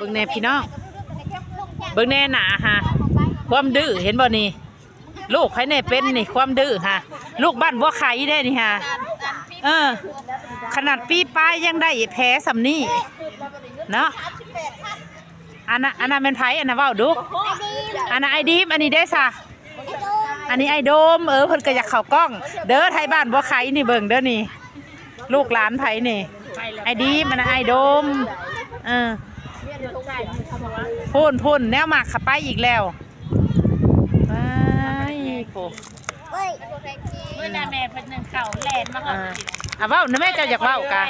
ເບິ່ງແດ່ພີ່ນ້ອງ ເບິ່ງແດ່ໜ້າຫາ ຄວາມດື້ ເຫັນບໍ່ນີ້? ລູກໃຜແດ່ເປັນນີ້ ຄວາມດື້ຫາ ລູກບ້ານບົວໄຂ່ເດ້ນີ້ຫາ. ເອີ ຂະໜາດປີປາຍຍັງໄດ້ແຜສ່ຳນີ້ເນາະ. ອັນນະ ອັນນັ້ນແມ່ນໃຜ? ອັນນັ້ນເວົ້າດູ. ອັນນັ້ນອ້າຍດີມ. ອັນນີ້ເດ້ຊະ? ອັນນີ້ອ້າຍໂດມ. ເອີ ເພິ່ນກໍຢາກເຂົ້າກ້ອງເດີ ໄທບ້ານບົວໄຂ່ນີ້. ເບິ່ງເດີນີ້ ລູກຫຼານໃຜນີ້? ອ້າຍດີມ. ອັນນັ້ນອ້າຍໂດມ. ເອີ ພຸ້ນໆ ແນວມັກຂະໄປອີກແລ້ວ. ໄປໂພ ມື້ນັ້ນແມ່ເພິ່ນໜຶ້ງເຂົ້າແລ່ນມາຮອດ. ອ່າ ເວົ້ານະແມ່ ເຈົ້າຢາກເວົ້າກະ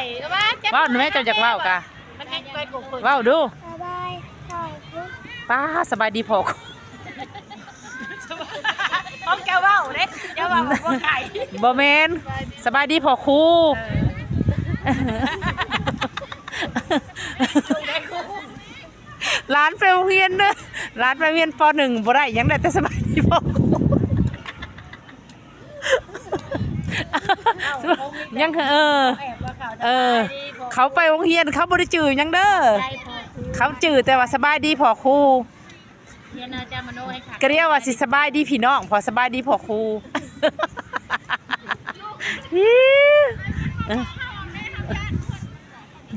ເວົ້ານະແມ່ ເຈົ້າຢາກເວົ້າກະ ມັນຍັງໄກກວ່າເພິ່ນ ເວົ້າດູ. ສະບາຍດີພໍ່ຄູ ປ້າ ສະບາຍດີພໍ່ຄູ. ຂອງເຈົ້າເວົ້າເດ້ ເຈົ້າເວົ້າບໍ່ໄກ ບໍ່ແມ່ນ ສະບາຍດີພໍ່ຄູ. ເອີ ຫຼານໄປໂຮງຮຽນເດີ ຫຼານໄປໂຮງຮຽນ ປໍໜຶ່ງ ບໍ່ໄດ້ຫຍັງ ໄດ້ແຕ່ສະບາຍດີພໍ່ຄູ. ເອົ້າ ຍັງ ເອີ ເອີ ເຂົາໄປໂຮງຮຽນ ເຂົາບໍ່ໄດ້ຈື່ຫຍັງເດີ ເຂົາຈື່ແຕ່ວ່າສະບາຍດີພໍ່ຄູ. ກະດຽວວ່າຊິສະບາຍດີພີ່ນ້ອງ ພໍສະບາຍດີພໍ່ຄູ.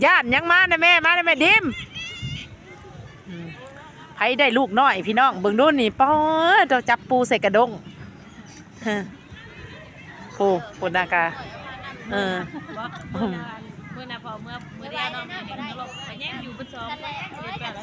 ຢ້ານຫຍັງ? ມານະແມ່ ມານະແມ່ດິມ. ອືມ ໃຜໄດ້ລູກນ້ອຍພີ່ນ້ອງ ເບິ່ງດູນີ້ ປາດ ຈັບປູໃສ່ກະດົ້ງ. ໂອ້ ພຸ້ນນະກະ ເອີ ມື້ນະ ພໍເມື່ອ ມື້ດຽວເນາະ ແມ່ເຫັນໂລກ ໄປແຍງຢູ່ເບິດສອງຄົນ ແລ້ວ